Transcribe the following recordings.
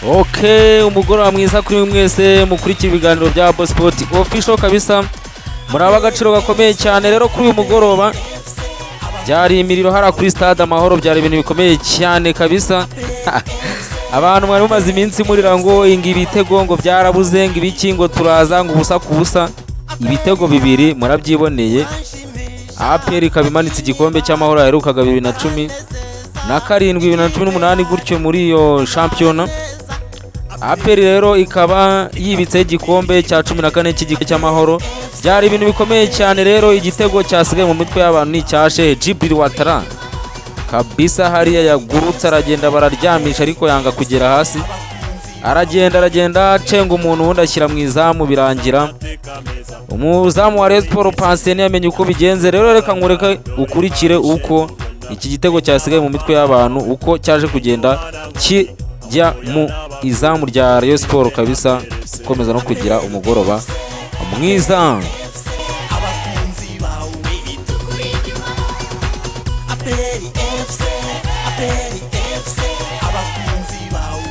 Ok, umugoroba mwiza kuri mwese mukurikira ibiganiro bya Bo Sport Official kabisa. Muraba agaciro gakomeye cyane. Rero kuri uyu mugoroba byari imiriro hariya kuri Stade Amahoro, byari ibintu bikomeye cyane kabisa. Abantu mwari mumaze iminsi murira ngo inga ibitego ngo byarabuze, ngo ibiki, ngo turaza ngo ubusa ku busa. Ibitego bibiri murabyiboneye. APR ikaba imanitse igikombe cy'amahoro yaherukaga 2017, 2018 gutyo muri iyo shampiyona. APR rero ikaba yibitseho igikombe cya 14 cy'igikombe cy'amahoro. Byari ibintu bikomeye cyane. Rero igitego cyasigaye mu mitwe y'abantu ni icya Cheick Djibril Ouattara kabisa. Hariya yagurutse aragenda, bararyamisha ariko yanga kugera hasi, aragenda aragenda acenga umuntu, ubundi ashyira mu izamu, birangira umuzamu wa Rayon Sports Patient yamenye uko bigenze. Rero reka nkureke ukurikire uko iki gitego cyasigaye mu mitwe y'abantu, uko cyaje kugenda kijya mu izamu rya Rayon Sports kabisa. Ukomeza no kugira umugoroba mwiza. Abakunzi bawe APR FC, APR FC, abakunzi bawe.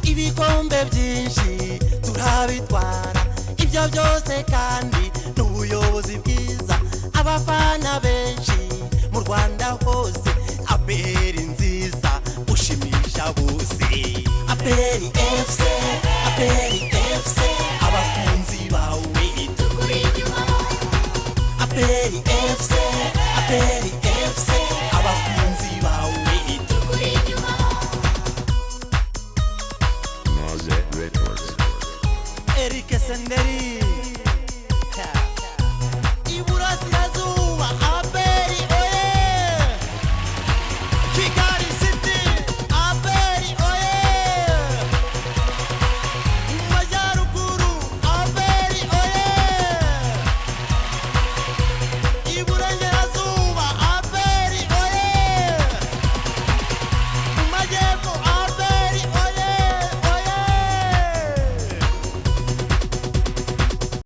Ibikombe byinshi turabitwara, ibyo byose kandi n'ubuyobozi bwiza, abafana benshi mu Rwanda hose. APR nziza ushimisha bose. APR FC, APR FC, abakunzi bawe. APR FC, APR FC, abakunzi bawe. Maze Records. Eric Senderi. Iburasirazuba, APR oye! Kigali.